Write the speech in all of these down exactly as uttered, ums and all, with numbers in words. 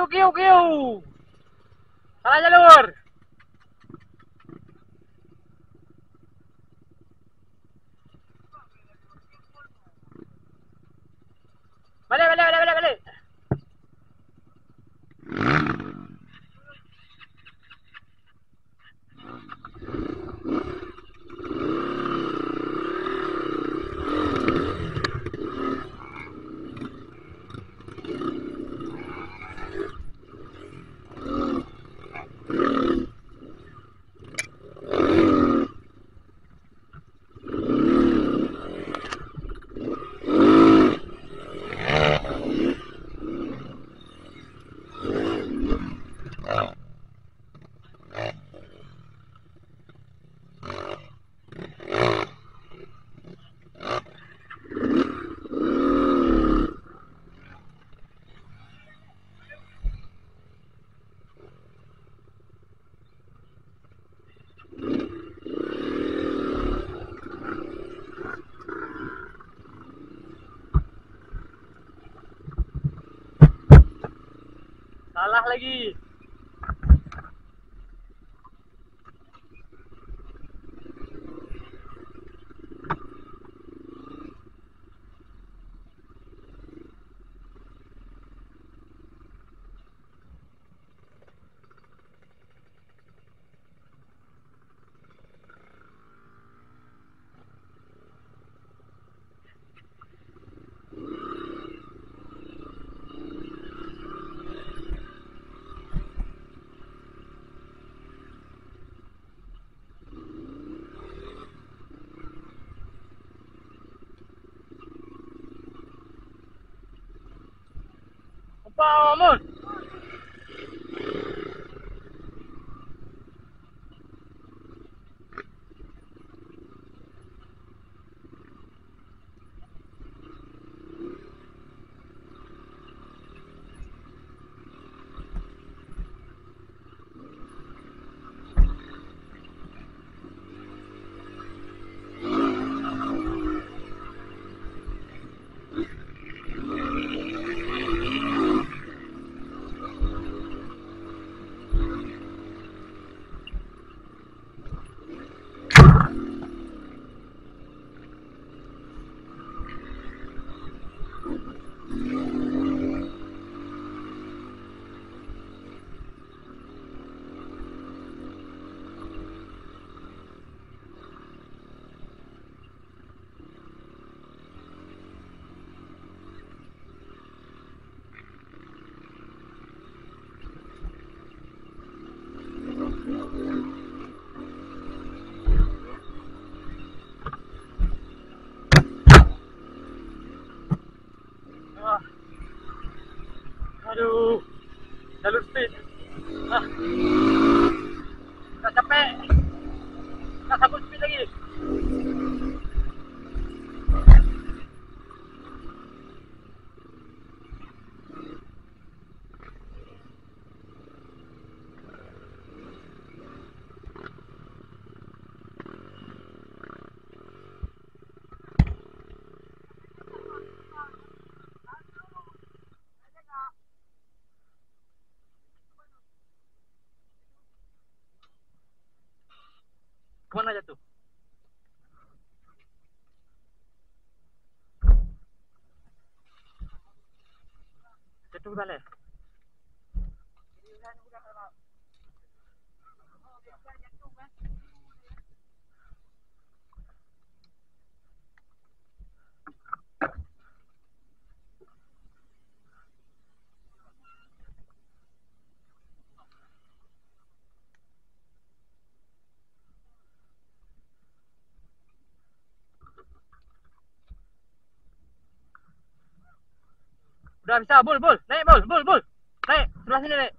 Kiu, kiu. Salah jalur. Balik, balik, balik, balik, balik. Salah lagi. Apa, Mun? Ah. Aduh. Jalur speed. Ah. Tak capek. Tak sanggup speed lagi. Kemana jatuh? Jatuh ke balai? Udah bisa, Bul, Bul. Naik, Bul, Bul, Bul. Naik, sebelah sini, naik.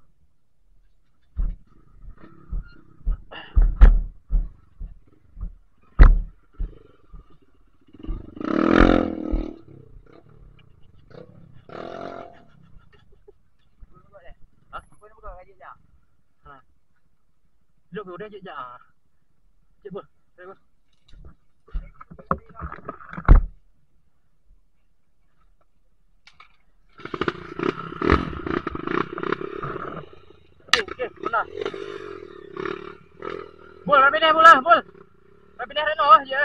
Hah? Hah. Lok ke udah jejak ah. Cek beuh. Cek beuh. Eh, Bul, ah, Bul. Ka pinah reno, ah, ya.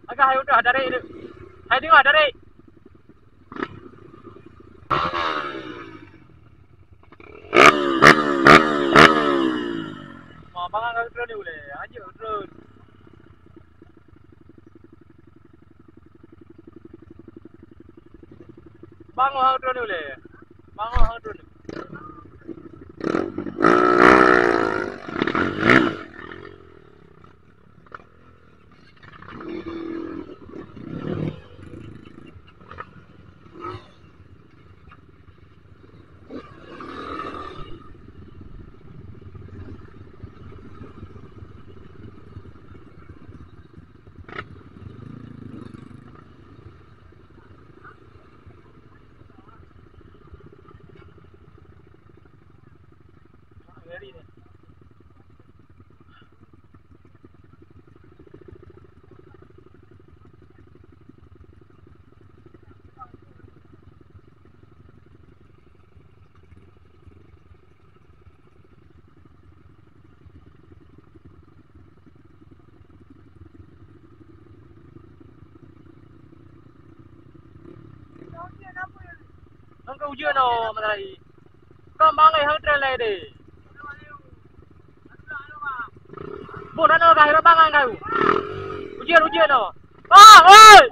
Agak hai udah dari, hai dengar dari. Ma, bangang ka drone ni ulèe. Anjing drone. Bangoh hang drone ni ulèe. Bangoh hang drone. Nang ka ujeuen oh, Mat Sari. Kon bangai hang trön lé deh. Boh nanoe ka hireuen bangai kayue. Ujeuen, ujeuen oh. Bang, oi!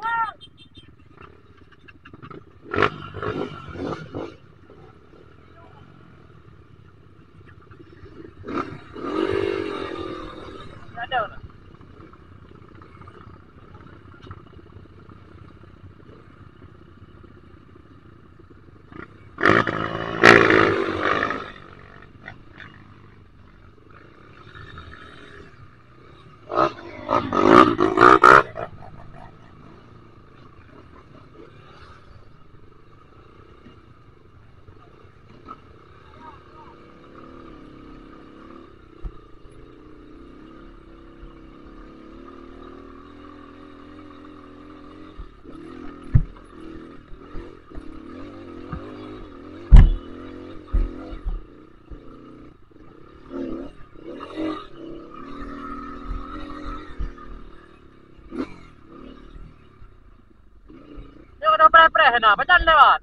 Nyoe ka preh-preh na, pajan lewat.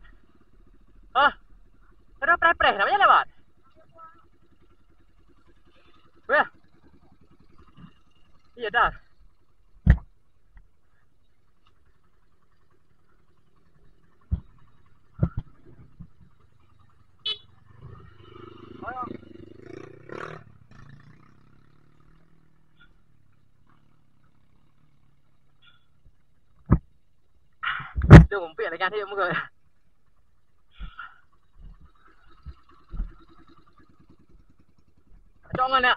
Hah? Ka preh-preh na, pajan lewat. Weh. Iya dah. Tu umpik lagi kan, yuk muka. Cok ngon ya.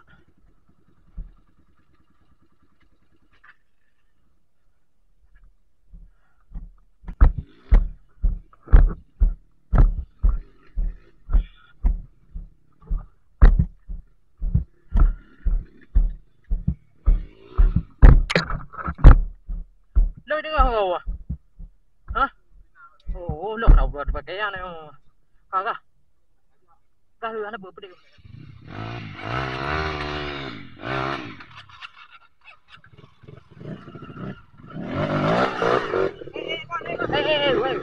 Hana, oh. Ka, ka. Ka, hana peue, peudeh. Eh, eh, eh, weh.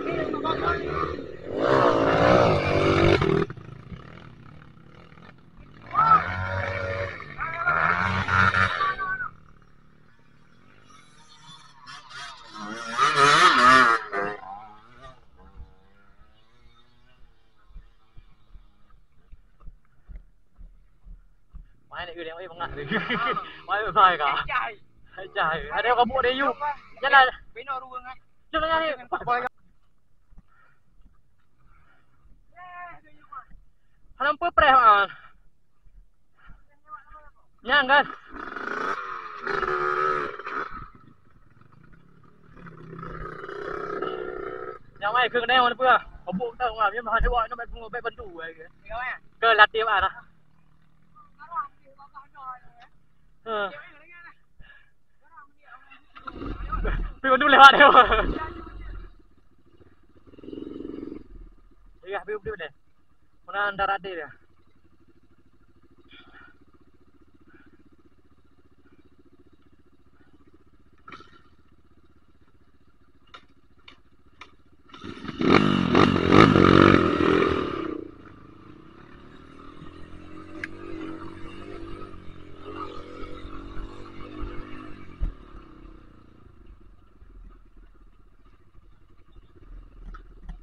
Mai nak keuliang, mai bangah. Mai, mai ka. Cai. Cai. Ada kabuk deh, yuk. Jalan. Beno ruang, eh. Jalan, jalan. Hana peupreh, ah. Nyan, guys. Nyang mai keu keunong wan peue? Obok teuh ngam, nyan meuhan dua, nyan bai bantu, eh. Keu latih bak na. Heh. Pi bantu lewat dia. Iya, pi, pi, pi. Meunan darat dia.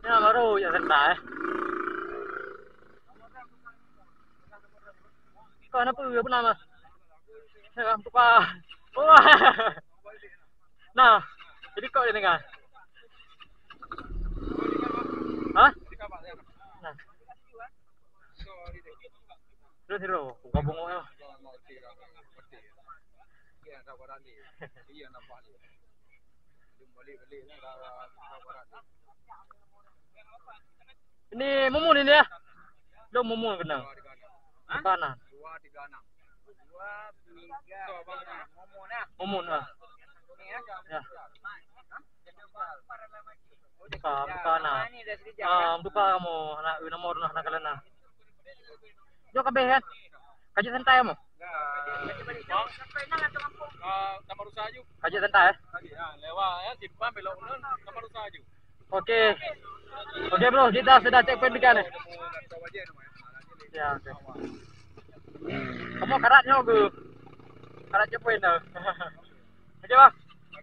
Nyan baru jak sentai, eh. Kau kenapa? Apa nama? Saya tukar. Oh. Nah, jadi kau dia dengar. Hah? Nah. Terus, terus. Gabung awak lah. Ini mumun ini ya. Lo mumun kena. Hah? Bukan, nah. Mumun, ah. Ya. Buka, buka na. Ah, buka kamu, anak, nomor nah, nak kalian nah. Jok kabeh kan? Kajut santai kamu? Kajut santai, eh? Oke. Oke, bro, kita sudah checkpoint dekat ni. Ya, oke. Kamu karat nyoe, Gu. Karat checkpoint dah. Oke, Bang.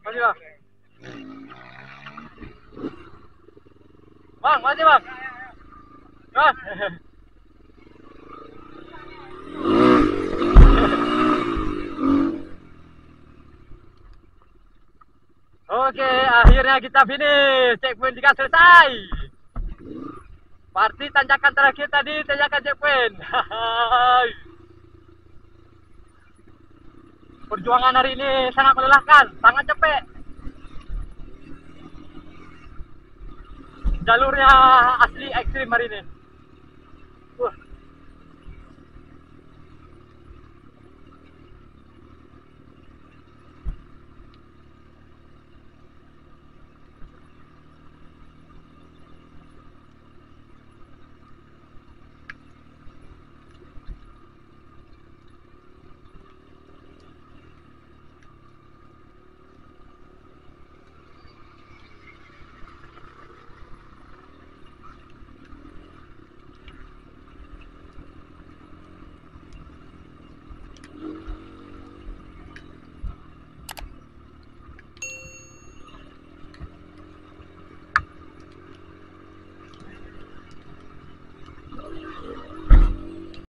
Makasih, Bang. Bang, makasih, Bang. Bang. Oke, akhirnya kita finish. Checkpoint tiga selesai. Parti tanjakan terakhir tadi, tanjakan checkpoint. Perjuangan hari ini sangat melelahkan, sangat capek. Jalurnya asli ekstrim hari ini. Wah.